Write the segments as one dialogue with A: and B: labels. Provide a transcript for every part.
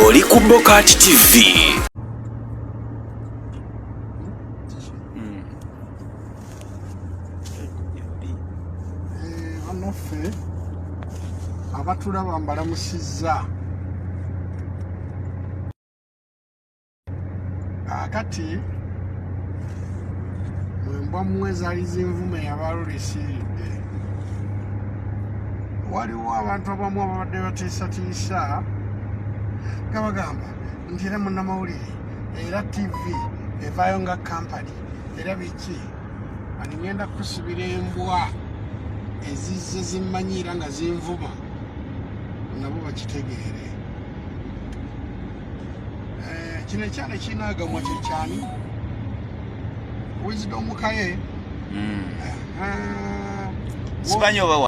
A: Oli ku Bokati TV.
B: Bannaffe abatulaba mbalamusizza. Kaakati mwembwa mmwe ezaali zinvuma eyabalulisiridde, waliwo abantu abamu ababadde batiisatiisa nga bagamba nti era munnamawulire era tv evaayo nga kampani era biki, ani ngenda kukusibira embwa ezizze zimmanyiira nga zinvuma nabo bakitegeere. Eh, kino ekyana ekirina agamwa kyekyani wisdom kaye.
C: Simanyi oba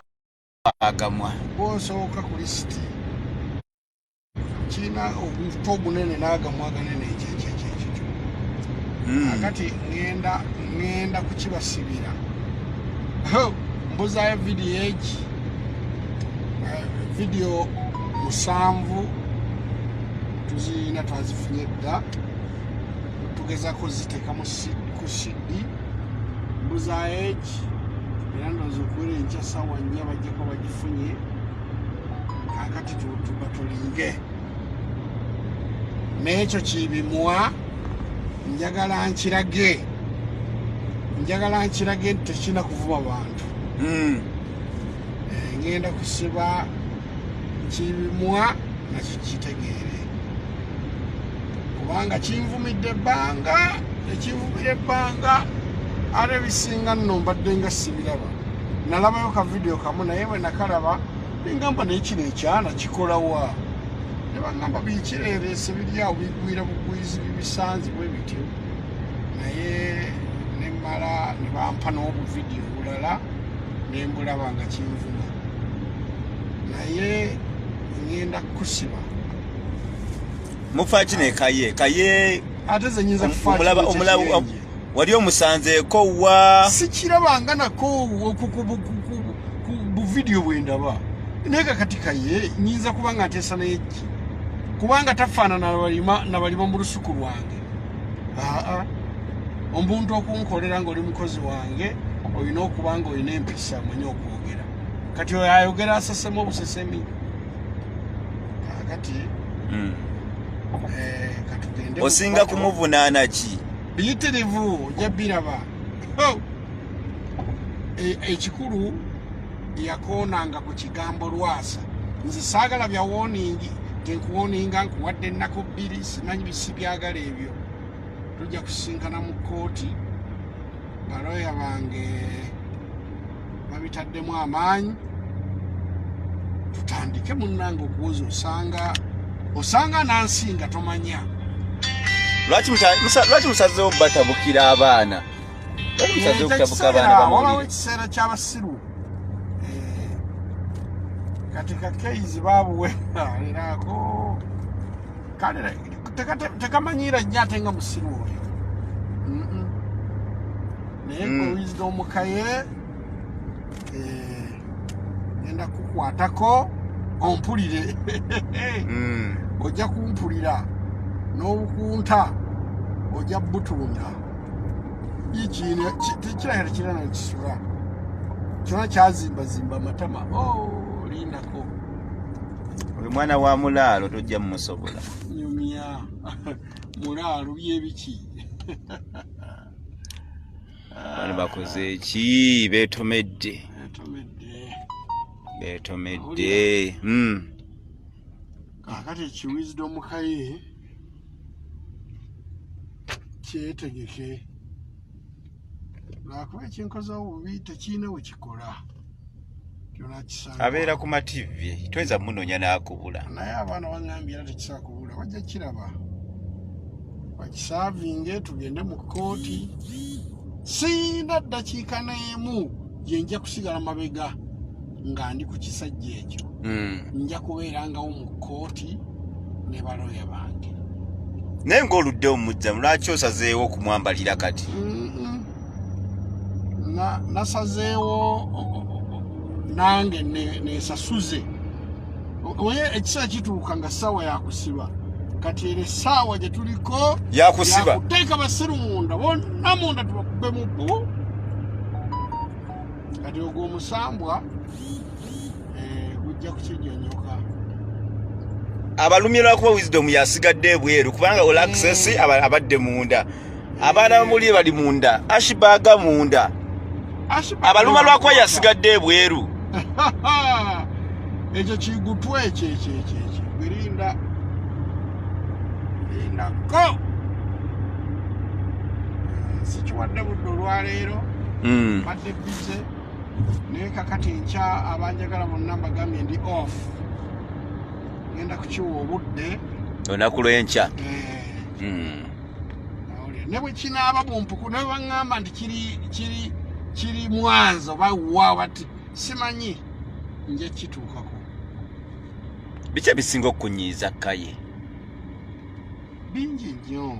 C: wagamwa.
B: Bwosooka ku lisiti kirina omutwe ogunene n'agamwa aganene, ekyo ekyo ekyo ekyo. Akati ngenda kukibasibira. Mbuzaayo vidiyo egi, vidiyo 7 tuzirina, twazifunye dda, tugezako ziteeka ku CD. Mbuzaayo egi era ndowooza okuwera enkya sawa 4 bajjako bagifunye. Kakati tuba tulinge n'ekyo kibimwa, njagala nkirage, njagala nkirage nti tekirina kuvuma bantu. Ngenda kusiba kibimwa nakyo kitegeere, kubanga kinvumidde ebbanga, ekinvumira ebbanga, ate ebisinga nno mbadde nga sibiraba. Nalabayo ka vidiyo kamu, naye bwe nakalaba nengamba, naye kino ekyana kikolawa? Ne bagamba bikireereese biri awo bigwira bugwizi bibisanze bwe bityo, naye nemala ne bampa n'obuvidiyo obulala nembulaba nga kinvuma, naye ngenda kukusiba.
C: Mufa kino kaye kaye.
B: Ate ze nyinza kufa.
C: Omulaba wali omusanzeeko wa?
B: Sikirabanga nako ku buvidiyo bwendaba, naye kakati kaye nyinza kuba nga nteesa naye ki, kubanga tafaanana nabalima mu lusuku lwange. Aa, omuntu okunkolera ng'oli mukozi wange olina okuba nga olina empisa, amanyi okwogera. Kati oyo ayogera asesemu obusesemi. Kakati katugende.
C: Osinga kumuvunaana ki?
B: Biyitirivu, ojja biraba. Ekikulu yakoonanga ku kigambo Lwasa. Nze saagala bya warning, tenkuwoninga nkuwadde ennaku 2, simanyi bisi byagala ebyo. Tujja kusisinkana mu kkooti, balooya bange babitaddemu amaanyi, tutandike munnange okuwoza. Osanga nansinga tomanya.
C: Lwaki musazeewo batabukira abaana? Lwaki musazeewo kutabuka abaana
B: Wabawo
C: bamawulire?
B: Ekiseera ky'abasiru. Kati kakeizi babuweerako kale tekamanyiira nnyo, ate nga musiru oyo. Naye gwe Wisdom Kaye, ngenda kukwatako ompulire. Ojja kumpulira n'obukunta ojja butunda. Kirabika tekirina nakisula kyona, kyazimbazimba amatama. Oh, lindako.
C: Oyo mwana wa mulaalo, tojja mumusobola.
B: Nyumya mulaalo byebiki?
C: Bano bakoze ki? Beetomedde.
B: Etomedde.
C: Beetomedde.
B: Kakati ki Wisdom Kaye kyetegeke, lwakuba ekinkozewo bubi tekirina we kikola kyona kisanga.
C: Abeera ku mativi, toyinza munoonya n'akubula.
B: Naye abaana baŋŋambye era tekisobola kubula, bajja kiraba bakisaavinge, tugende mu kkooti. Siina ddakiika n'emu gye nja kusigala mabega nga ndi ku kisajja ekyo. Nja kubeerangawo mu kkooti ne balooya bange.
C: Naye ng'oluddewo mujjamu, lwaki osazeewo okumwambalira kati?
B: Mm-mm. Nasazeewo nange nesasuze. Oye ekiseera kituuka nga ssaawa yakusiba. Kati ero essaawa gye tuliko
C: yakusiba,
B: yakuteeka basiru munda, bonna munda tubakube mubbu. Kati ogwo omusambwa gujja kukinyonyoka.
C: Abalumye lwakuba Wisdom yasigadde ebweru, kubanga Olaxess abadde munda, abaana bamuli bali munda, Ashbaga munda. Abaluma lwakuba yasigadde ebweru.
B: Ekyo kigutwe, ekyo ekyo ekyo ekyo gwe lindako. Sikiwadde budde olwaleero, badde busy, naye kakati enkya abanjagala bonna mbagambye ndi off, ngenda kukiwa obudde.
C: Olunaku lw'enkya.
B: Awulira. Ne bwe kinaaba bumpuku, ne bwe baŋŋamba nti kiri Mwanza oba wa bati simanyi, nja kituukako.
C: Biki ebisinga okukunyiiza, Kaye?
B: Bingi nnyo.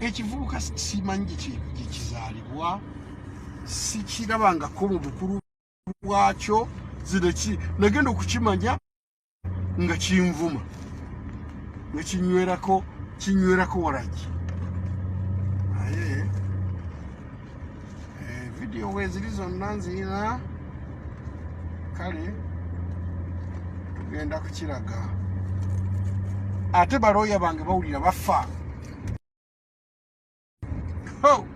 B: Ekivubuka simanyi gye kizaalibwa, sikirabangako mu bukulu bwakyo. Zino nagenda okukimanya nga kinvuma, nga kinywerako waragi. Naye vidiyo weeziri zonna nzirina, kale tugenda kukiraga. Ate balooya bange bawulira bafa. Ho!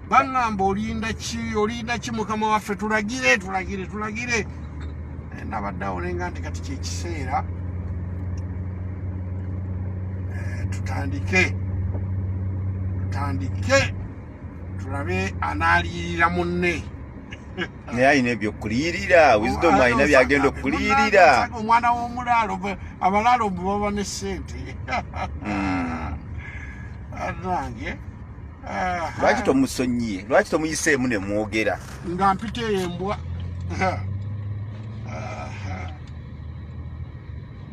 B: Baŋŋamba, olinda ki, olinda ki mukama waffe, tulagire, tulagire, tulagire. Nabadde awo nenga nti kati kyekiseera tutandike tulabe anaaliyirira munne.
C: Naye alina ebyokuliyirira, Wisdom alina byagenda okuliyirira.
B: Omwana w'omulaalo, abalaalo mbu baba ne ssente. Nange
C: Lwaki tomusonyiye? Lwaki tomuyiseemu ne mwogera?
B: Nga mpita eyo embwa. Aha.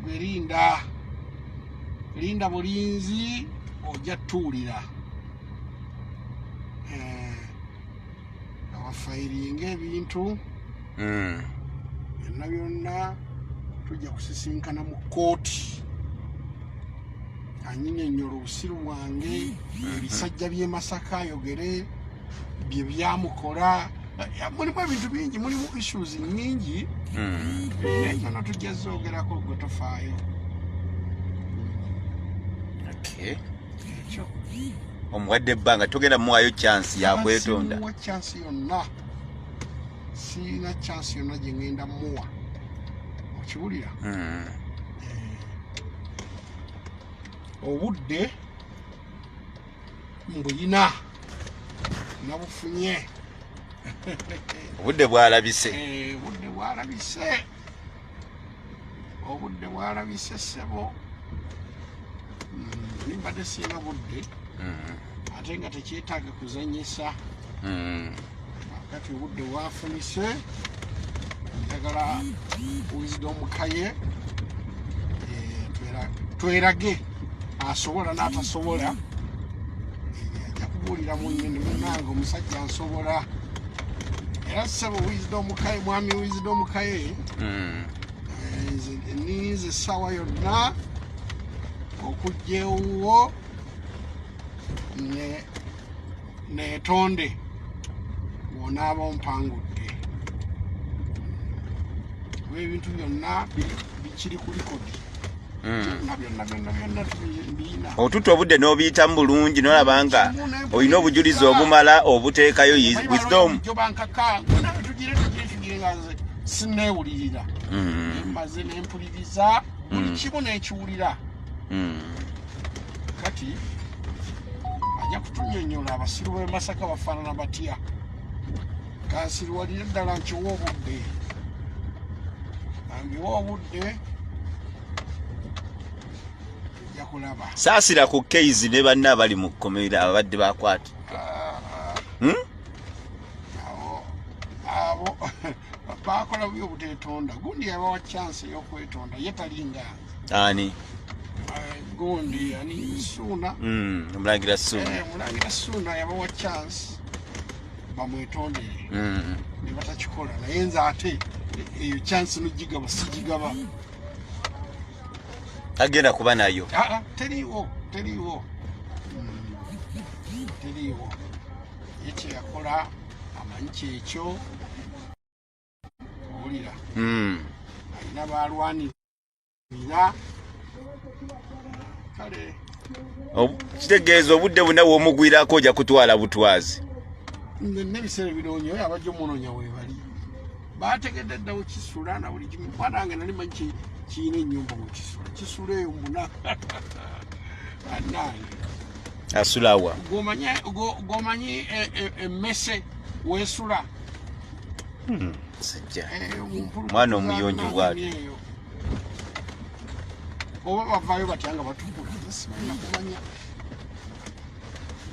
B: Gwe linda, linda bulinzi, ojja tuwulira. Awafayiringa ebintu byonna byonna, tujja kusisinkana mu kooti, anyinyonnyola obusiru bwange, ebisajja by'e Masaka, ayogere bye byamukola. Mulimu ebintu bingi, mulimu issues nyingi, naye zonna tujja zoogerako, gwe tofaayo.
C: Okay.
B: Ekyo.
C: Omuwadde ebbanga, togenda muwaayo chance yakwetonda?
B: Simuwa chance yonna, sirina chance yonna gye ŋŋenda muwa, okiwulira? Obudde mbuyina, nabufunye.
C: Obudde bwalabise.
B: Obudde bwalabise, obudde bwalabise ssebo. Nimbadde sirina budde, ate nga tekyetaaga kuzanyisa. Kati obudde bwafunise, njagala Wisdom Kaye twerage asobola n'atasobola. Ajja kubuulira munne ne munnange omusajja nsobola. Era ssebo Wisdom Kaye, mwami Wisdom Kaye, nze ninze essaawa yonna okujja ewuwo neetonde bw'onaaba ompangudde, kuba ebintu byonna bikiri ku record. Byonna byonna byonna byonna mbiyina.
C: Otutta obudde n'obiyitamu bulungi n'olaba nga olina obujulizi obumala obuteekayo Wisdom.
B: Jo bankaka, nawe tugire, tugire, tugire, nga nze sineewulirira. Maze nempuliriza buli kimu nekiwulira. Kati ajja kutunyonyola abasiru b'e Masaka bafaanana batya. Kansiriwalire ddala nkiwa obudde, ambiwa obudde, tujja kulaba.
C: Saasira ku Keizi ne banne abali mu kkomera ababadde bakwata.
B: Ah, abo abo bakola bubi obuteetonda. Gundi yabawa chance ey'okwetonda, ye talinga nze.
C: Ani?
B: Gundi ani, Suuna.
C: Omulangira Suuna.
B: Mulangira Suuna yabawa chance bamwetondere, ne batakikola. Naye nze ate eyo chance nogigaba sigigaba.
C: Agenda kuba nayo.
B: Aa, teriiwo, teriiwo. Teriiwo. Ye kyeyakola amanyi kyekyo, owulira? Alina balwanirira, kale.
C: Kitegeeza obudde buna womugwirako ojja kutwala butwazi.
B: N'ebiseera ebiroonya oyo abajja omunoonya webali bategedde ddawo kisula na buli kimu. Mwana wange nali manyi kiyina ennyumba mu kisula, kisula eyo muna anange.
C: Asulawa?
B: Gomanyi emmese weesula.
C: Sijja.
B: Mu
C: Mwana omuyonjo bw'atyo.
B: Eyo. Oba bavaayo batya nga batukula, sibalina kumanya,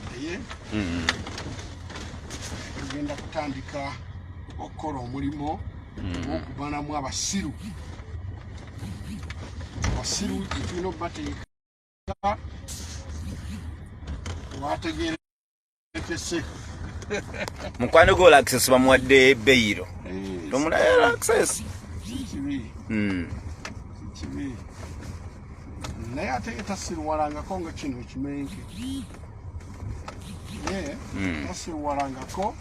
B: naye tugenda kutandika okukola omulimu gw'okubanamu abasiru. Abasiru tulina obateeka wategerekese.
C: Mukwano gwe Olaccess bamuwadde bail. Tomulaba Olaccess?
B: Kibi. Kibi, naye ate ye tasiruwalangako nga kino ekimenke ye. Tasiruwalangako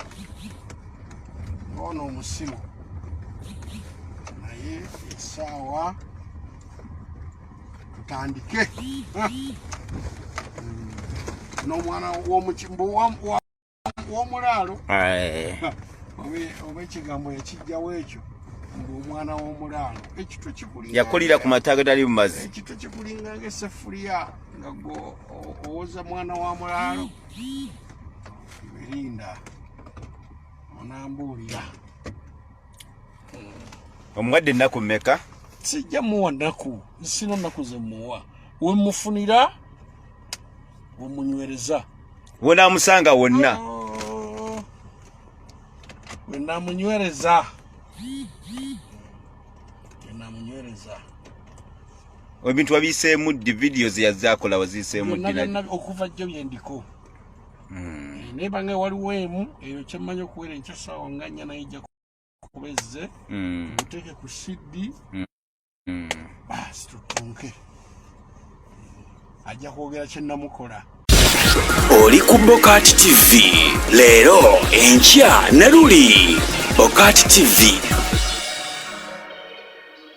B: ono omusiru, naye essaawa tutandike. N'omwana w'omulaalo oba ekigambo ekijjawo ekyo mbu omwana w'omulaalo, ekitwe kikulinga
C: Yakulira ku mata agatali mu mazzi.
B: Ekitwe kikulinga ng'eseffuliya, nga gwe owoza mwana wa mulaalo. Birinda onambuulira.
C: Omuwadde ennaku mmeka?
B: Sijja muwa nnaku, sina nnaku ze muwa. Wemufunira, wemunywereza.
C: Wonaamusanga wonna?
B: Oh, wenamunywereza, wenamunywereza.
C: Ebintu wabiyiseemu ddi? Vidiyo ze yazze akola waziyiseemu ddi?
B: Byonna byonna okuva jjo byendiko. Naye bange waliwo emu eyo kyemmanyi okuwera enkya saawa nga 4, naye ejja kuba ezze. Muteeke ku CD. Basi tutunke, ajja kwogera kyenamukola.
A: Oli ku Bokati TV leero, enkya ne luli. Bokati TV.